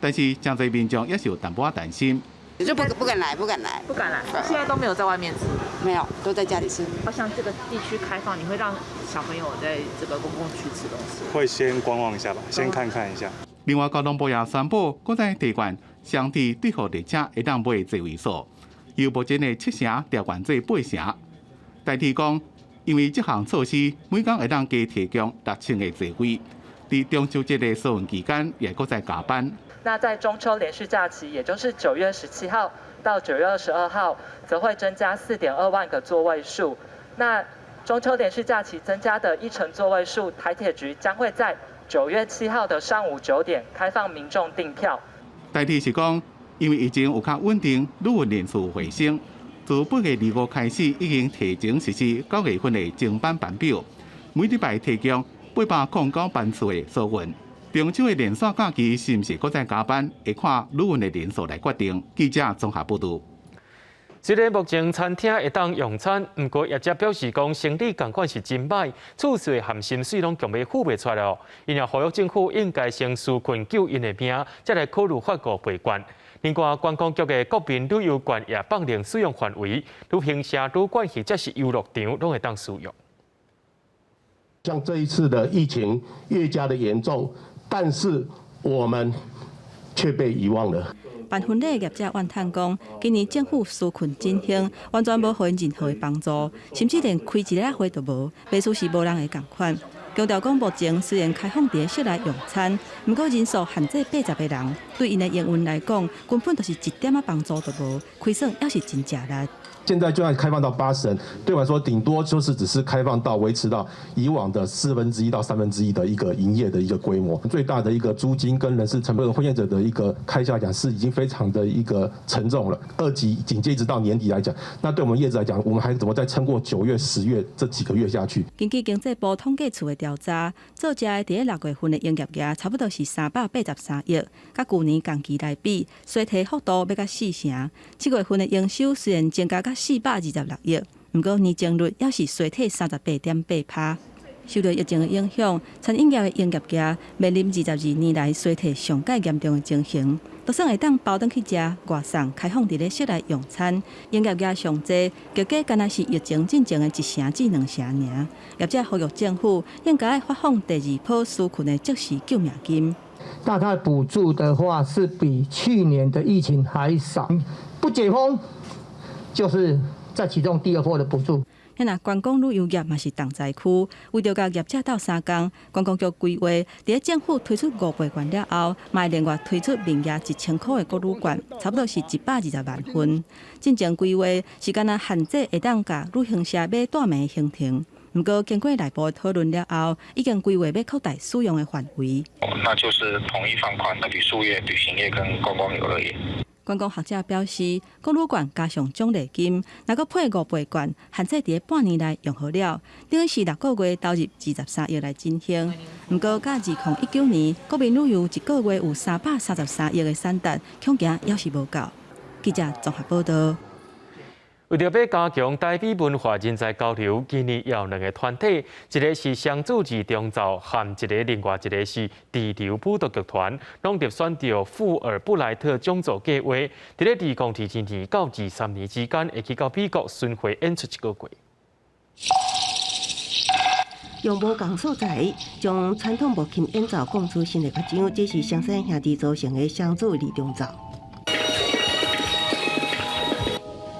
但是誠濟民眾也是有淡薄仔擔心，就不敢來，不敢來，不敢來。現在都沒有在外面吃，沒有，都在家裡吃。像這個地區開放，你會讓小朋友在這個公共區吃東西？會先觀望一下吧，先看看一下。另外，交通部也宣布，閣再提懸雙鐵對號列車會當買座位數，由目前的7成調懸做8成。台鐵講，因為這項措施，每工會當加提供6000個座位。佇中秋節的疏運期間，也閣再加班。那在中秋連續假期，也就是9月17號到9月22號，則會增加4.2萬個座位數。那中秋連續假期增加的一成座位數，台鐵局將會在9月7號的上午9點開放民眾訂票。台鐵是講，因為疫情有較穩定，旅運人數回升，自8月25開始已經提前實施9月份的增班班表，每禮拜提供809班次的疏運。中秋的連續假期是毋是閣再加班，會看旅運的人數來決定。記者綜合報導。雖然目前餐廳會當用餐，毋過業者表示講生理仝款是真䆀，厝稅和薪水攏強欲付袂出來哦。𪜶也呼籲政府應該先紓困救𪜶的命，才來考慮發五倍券。另外，觀光局的國民旅遊券也放寬使用範圍，旅行社、旅館或者是遊樂場攏會當使用。像這一次的疫情越加的嚴重，但是我們卻被遺忘了。辦婚禮的業者怨嘆講，今年政府紓困振興，完全無予𪜶任何的幫助，甚至連開一个會都無，袂輸是無人會仝款。強調講，目前雖然開放佇咧室內用餐，毋過人數限制80個人，對𪜶的營運來講，根本就是一點仔幫助都無，虧損猶是真食力。現在就算開放到80人，對我來說，頂多就是只是開放到維持到以往的1/4到1/3的一個營業的一個規模。最大的一個租金跟人事成本、婚宴者的一個開銷來講，是已經非常的一個沉重了。二級警戒一直到年底來講，那對我們業者來講，我們還怎麼再撐過9月、10月這幾個月下去？根據經濟部統計處的調查，做食的佇咧6月份的營業額差不多是383億，佮舊年仝期來比，衰退幅度欲到4成。7月份的營收雖然增加到426億，毋過年增率猶是衰退38.8%。受著疫情的影響，餐飲業的營業額面臨22年來衰退上蓋嚴重的情形。就算會當包轉去食外送，開放佇咧室內用餐，營業額上濟，結果敢若是疫情進前的1成至2成爾。業者呼籲政府應該愛發放第二波紓困的即時救命金。大概補助的話，是比去年的疫情還少。不解封，就是再啟動第二波的補助。遐若觀光旅遊業嘛是重災區，為著共業者鬥相共，觀光局規劃，佇咧政府推出五倍券了後，嘛會另外推出面額1000箍的國旅券，差不多是120萬份。進前規劃是干焦限制會當共旅行社買蹛暝行程，毋過經過內部的討論了後，已經規劃欲擴大使用的範圍。那就是統一放寬旅宿業、旅行業跟觀光遊樂業。觀光學者表示，國旅券加上獎勵金，若閣配五倍券，限制佇咧半年內用好了，等於是6個月投入23億來振興。毋過，佮2019年國民旅遊一個月有333億的產值，恐驚猶是無夠。記者綜合報導。為著欲加強台美文化人才交流，今年有兩个團體，一个是雙子二重奏，和一个另外一个是地流舞蹈劇團，攏入選著富爾布萊特獎座計畫，佇咧2022年到23年之間，會去到美國巡迴演出一個月。用無仝素材，將傳統木琴演奏講出新的樂章，這是雙山兄弟組成的雙子二重奏。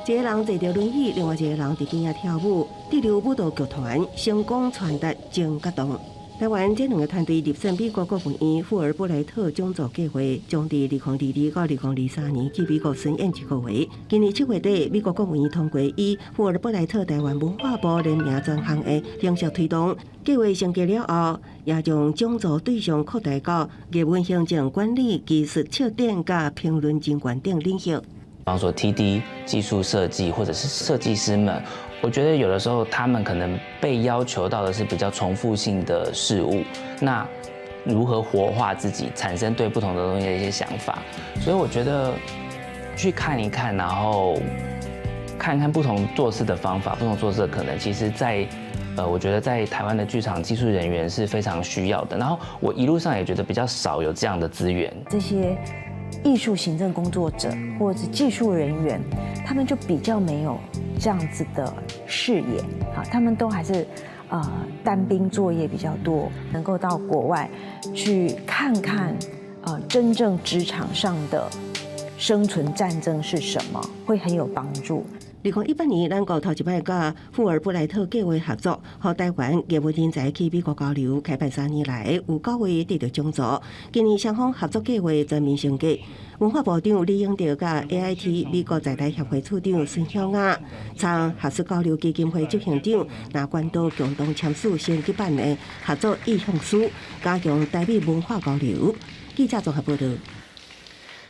一个人坐著輪椅，另外一个人佇邊仔跳舞。地流舞蹈劇團成功傳達真感動。台灣這兩個團隊入選美國國務院富爾布萊特獎助計劃，將佇2022到2023年去美國巡演一個月。今年7月底，美國國務院通過以富爾布萊特台灣文化部聯名專項的形式推動計劃成立了後，也將獎助對象擴大到藝文行政管理、技術策展佮評論人員等領域。比方說 TD 技術設計，或者是設計師們，我覺得有的時候他們可能被要求到的是比較重複性的事物，那如何活化自己，產生對不同的東西的一些想法，所以我覺得去看一看，然後看看不同做事的方法，不同做事的可能，其實在我覺得在台灣的劇場技術人員是非常需要的。然後我一路上也覺得比較少有這樣的資源。這些藝術行政工作者或者是技術人員，他們就比較沒有這樣子的視野，好，他們都還是單兵作業比較多，能夠到國外去看看，真正職場上的生存戰爭是什麼，會很有幫助。 2018年，咱國頭一擺佮富爾布萊特計劃合作，予台灣藝文人才去美國交流。開辦3年來，有九位得著獎助。今年雙方合作計劃全面升級。文化部長李永得佮 AIT 美國在台協會處長孫曉雅，參學術交流基金會執行長拿關島共同簽署新舉辦的合作意向書，加強台美文化交流。記者綜合報道。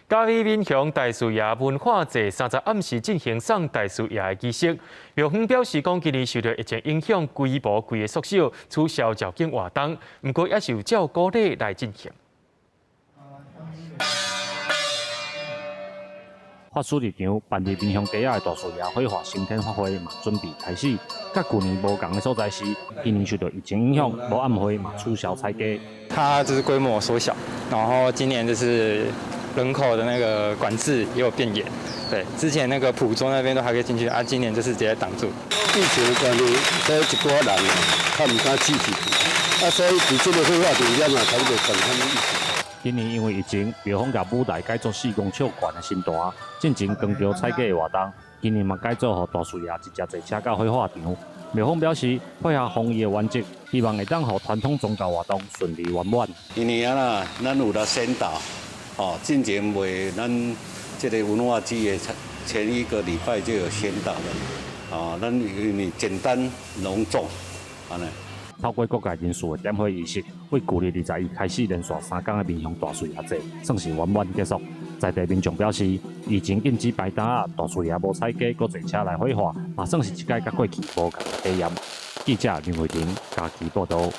嘉義民雄大樹爺文化節30暗時進行送大樹爺的儀式。廟方表示講，今年受著疫情影響，規模規个縮小，取消醮經活動，毋過也是有照古禮來進行。法師入場辦佇民雄街仔的大樹爺火化升天法會嘛準備開始。佮舊年無仝的所在是，今年受著疫情影響，無暗會嘛取消採計。它就是規模縮小，然後今年就是人口的那個管制也有變嚴。對，之前那個埔洲那邊都還可以進去，啊，今年就是直接擋住。疫情的關係，所以一寡人較毋敢進去，啊，所以佇這個火化場遐嘛，差不多防範疫情。今年因為疫情，廟方共舞台改做4公尺懸的神壇，進前扛轎採計的活動，今年嘛改做予大樹爺直接坐車到火化場。廟方表示，配合防疫的原則，希望會當予傳統宗教活動順利圓滿。今年啊啦，咱有來宣導，哦，進前袂咱這個文化節的前一個禮拜就有宣導了，哦，咱因為簡單隆重，按呢。透過各界人士的點火儀式，為舊曆21開始連續3工的民雄大樹爺節，算是圓滿結束。在地民眾表示，疫情禁止擺擔仔，大樹爺無採計，閣坐車來火化，嘛算是一擺佮過去無仝的體驗。記者林慧婷嘉義報導。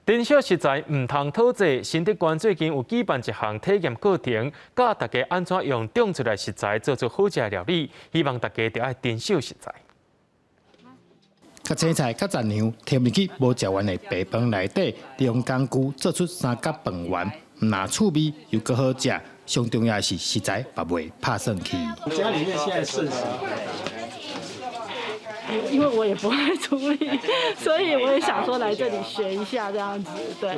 珍惜食材毋通討債。新竹縣最近有舉辦一項體驗課程，教大家按怎用種出來食材做出好食的料理，希望大家著愛珍惜食材。較青菜較雜糧，添入去無食完的白飯內底，利用工具做出三角飯圓，毋但趣味又閣好食，上重要的是食材嘛袂拍散去。家裡面現在剩什麼？因為我也不會處理，所以我也想說來這裡學一下這樣子，對，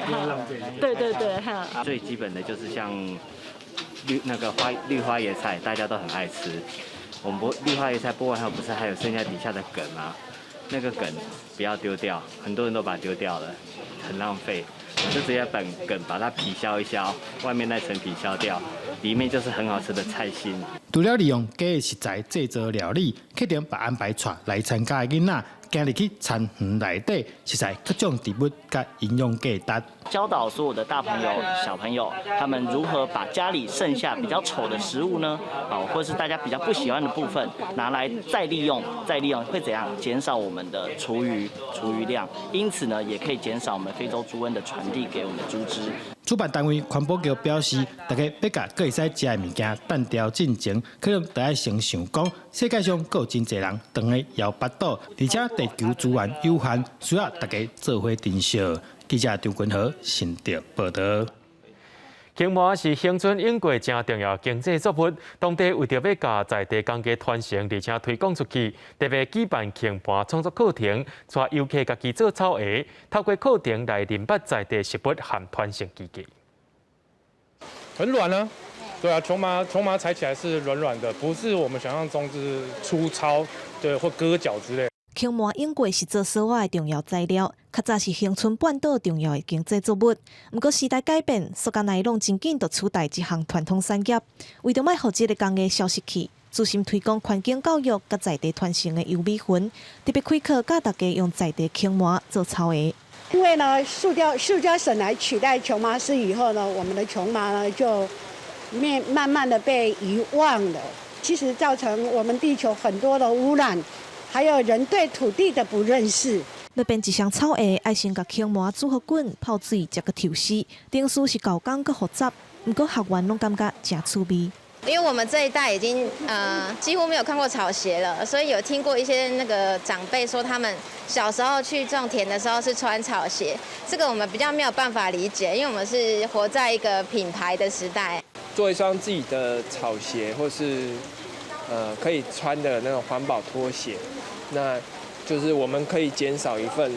對對對，哈。最基本的就是像綠那個花綠花椰菜，大家都很愛吃。我們剝綠花椰菜剝完後，不是還有剩下底下的梗嗎？那個梗不要丟掉，很多人都把它丟掉了，很浪費。我就直接把梗把它皮削一削，外面那層皮削掉，裡面就是很好吃的菜心。除了利用假的食材製作料理，課程嘛安排帶來參加的囡仔，行入去田園內底，食材各種植物佮營養價值。教導所有的大朋友、小朋友，他們如何把家裡剩下比較醜的食物呢？哦，或是大家比較不喜歡的部分，拿來再利用、再利用，會怎樣？減少我們的廚餘、廚餘量，因此呢，也可以減少我們非洲豬瘟的傳遞給我們的豬隻。主辦單位環保局表示，大家欲共閣會使食的物件單調進前，可能著愛先想講，世界上閣有真濟人當咧枵腹肚，而且地球資源有限，需要大家做伙珍惜。記者張君豪新竹報導。蕎麥是恆春永過誠重要經濟作物，當地為著欲共在地工藝傳承，而且推廣出去，特別舉辦蕎盤創作課程，帶遊客家己做草鞋，透過課程來認捌在地食物和傳承技藝。很軟啊，對啊，蕎麻蕎麻踩起來是軟軟的，不是我們想象中就是粗糙，對，或割腳之類。蕎麻湧過是做燒仔的重要材料，較早是恆春半島重要的經濟作物。毋過時代改變，塑膠奈攏真緊就取代這項傳統產業。為著莫予這个工藝消失去，資深推廣環境教育佮在地傳承的游美雲，特別開課教大家用在地蕎麻做草鞋。因為呢，塑膠繩來取代瓊麻絲以後呢，我們的瓊麻呢就慢慢的被遺忘了。其實造成我們地球很多的污染，還有人對土地的不認識。欲編一雙草鞋，愛先共蕎麻煮予滾，泡水，才閣抽絲，程序是厚工閣複雜，毋過學員攏感覺誠趣味。因為我們這一代已經幾乎沒有看過草鞋了，所以有聽過一些那個長輩說他們小時候去種田的時候是穿草鞋，這個我們比較沒有辦法理解，因為我們是活在一個品牌的時代。做一雙自己的草鞋，或是可以穿的那種環保拖鞋，那就是我們可以減少一份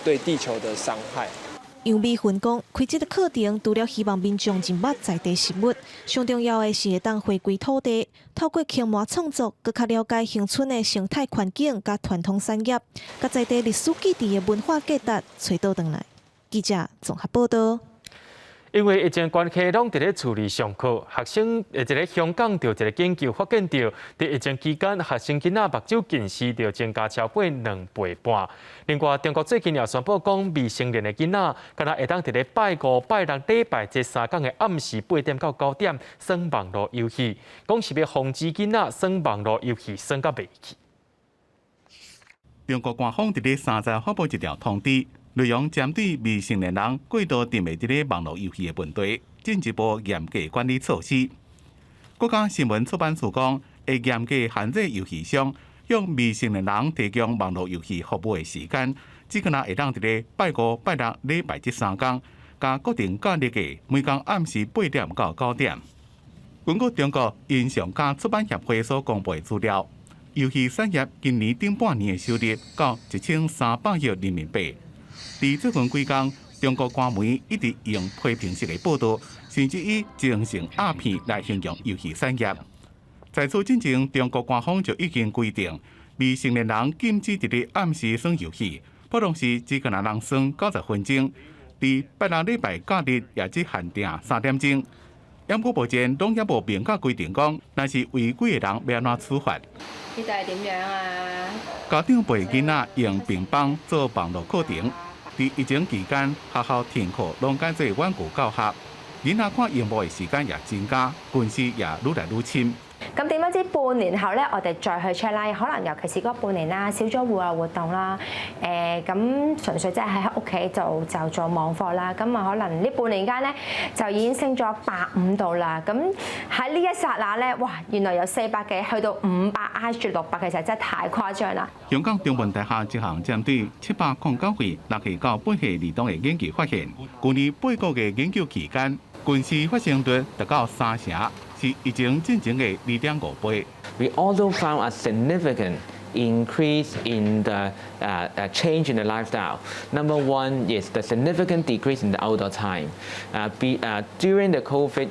對地球的傷害。楊美雲講，開這个課程，除了希望民眾認捌在地食物，上重要的是會當回歸土地，透過蕎麻創作，閣較了解恆春的生態環境佮傳統產業，佮在地歷史記憶的文化價值，揣倒轉來。記者綜合報道。因為疫情關係，攏佇咧厝裡上課。學生佇咧香港，著一个研究發現著，佇疫情期間，學生囡仔目睭近視著增加超過2倍半。另外，中國最近也宣布講，未成年的囡仔，敢若會當佇咧拜五、拜六、禮拜這三工的暗時8點到9點耍網路遊戲，講是欲防止囡仔耍網路遊戲耍甲袂去。中國官方佇咧30發布一條通知。內容針對未成年人過度沉迷佇咧網路遊戲的問題，進一步嚴格管理措施。國家新聞出版署講，會嚴格限制遊戲商向未成年人提供網路遊戲服務的時間，只敢若會當佇咧拜五、拜六、禮拜這三工，佮固定假日的每工暗時8點到9點。根據中國音像佮出版協會所公布的資料，遊戲產業今年頂半年的收入到1300億人民幣。佇最近幾工，中國官媒一直用批評式的報道，甚至以精神鴉片來形容遊戲產業。在此之前，中國官方就已經規定，未成年人禁止佇咧暗時耍遊戲，普通時只敢若通耍90分鐘，佇拜六禮拜假日也只限定3點鐘。毋過目前攏猶無明確規定講，若是違規的人欲按怎處罰。呢度係點樣啊？家長陪囡仔用平板做網路課程。佇疫情期間，學校停課，攏改做遠距教學，囡仔看螢幕的時間也增加，近視也愈來愈深。咁點不知半年後咧，我哋再去 check 啦，可能尤其是嗰半年啦，少咗戶外活動啦，咁純粹即係喺屋企就做網課啦，咁啊可能呢半年間咧就已經升咗150度啦，咁喺呢一剎那咧，哇！原來由400幾去到500挨住600，其實真係太誇張啦。香港中文大學一項針對709歲6歲到8歲兒童的研究發現，舊年8個月研究期間，近視發生率達到三成，是疫情進前的2.5倍。 We also found a significant increase in the change in the lifestyle. Number one is the significant decrease in the outdoor time. During the COVID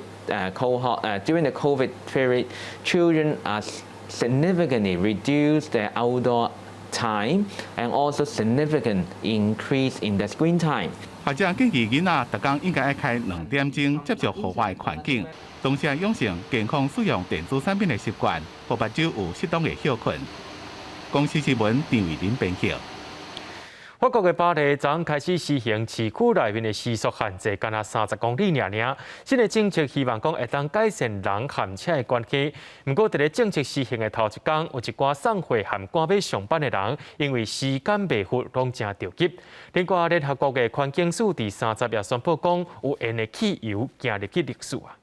cohort, during the COVID period, children are significantly reduced their outdoor time and also significant increase in the screen time. 學者建議囡仔逐工應該愛開2點鐘接觸戶外環境，同時養成健康使用電子產品的習慣，予目睭有適當的歇睏。公視新聞張偉林編輯。法國的巴黎昨昏開始實行市區內面的時速限制，干焦30公里爾爾。新的政策希望講會當改善人和車的關係。毋過，佇咧政策實行的頭一工，有一寡送貨和趕欲上班的人，因為時間袂赴，攏誠著急。另外，聯合國的環境署佇30也宣布講，有緣的汽油行入去歷史啊。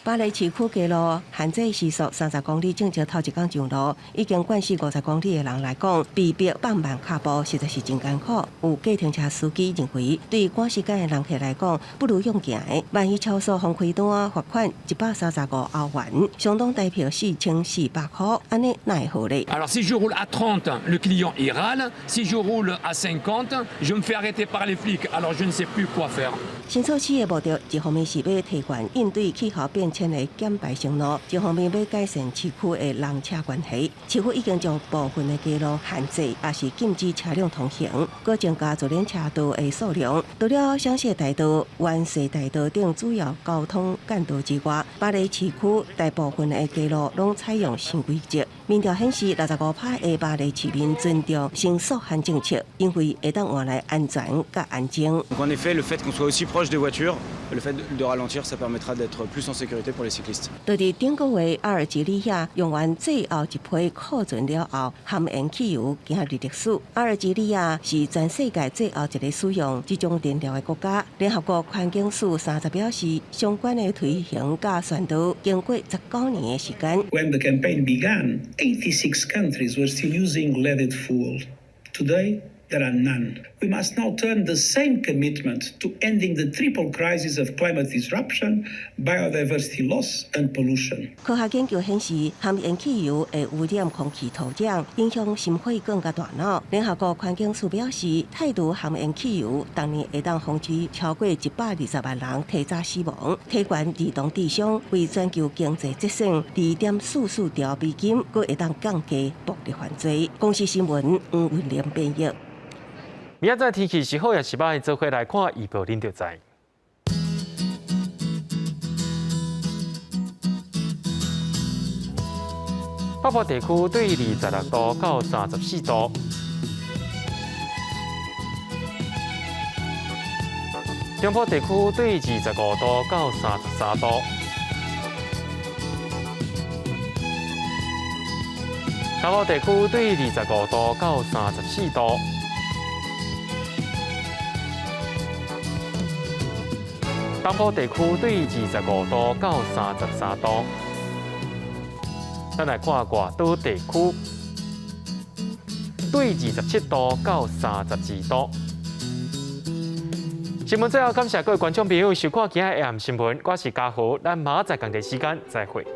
巴黎市區街路限制時速30公里，政策頭一工上路，已經慣駛50公里的人來講，被逼放慢腳步，實在是真艱苦。有計程車司機認為，對趕時間的人客來講，不如用行的。萬一超速，予開單罰款135歐元，相當台幣4400塊，按呢哪會好咧？ Alors si je roule à 30, le client il râle. Si je roule à 50, je me fais arrêter par les flics. Alors je ne sais plus quoi faire. 新措施的目的，一方面是欲提懸應對氣候變遷。千个減排承諾，一方面欲改善市區的人車關係，市府已經將部分的街路限制，抑是禁止車輛通行，閣增加自行車道的數量。除了香榭大道、灣西大道等主要交通幹道之外，巴黎市區大部分的街路攏採用新規則。民調顯示，65%的巴黎市民尊重新速限政策，因為會當換來安全佮安靜。 Donc en effet, le fait qu'on soit aussi proche des voitures, le fait de ralentir, ça permettra d'être plus en sécurité pour les cyclistes. 就佇頂個月，阿爾及利亞用完最後一批庫存了後，含鉛汽油今日歷史。阿爾及利亞是全世界最後一个使用這種燃料的國家。聯合國環境署三十表示，相關的推行佮宣導經過19年的時間。 When the campaign began, 86 countries were still using leaded fuel. Today, there are none. We must now turn the same commitment to ending the triple crisis of climate disruption, biodiversity loss and pollution. 科學研究顯示，含鉛汽油會污染空氣土壤，影響心血管佮大腦。聯合國環境署表示，太毒含鉛汽油逐年會當防止超過120萬人提早死亡。提懸兒童智商，為全球經濟節省2.44兆美金，閣會當降低暴力犯罪。公視新聞黃文玲編譯。明仔載天氣是好抑是䆀，做伙來看預報，恁就知。北部地區對26度到34度，中部地區對25度到33度，南部地區對25度到34度。東部地區對25度到33度。咱來看外島地區，對27度到32度。新聞最後感謝各位觀眾朋友收看今仔下暗新聞，我是嘉豪，咱明仔載仝個時間再會。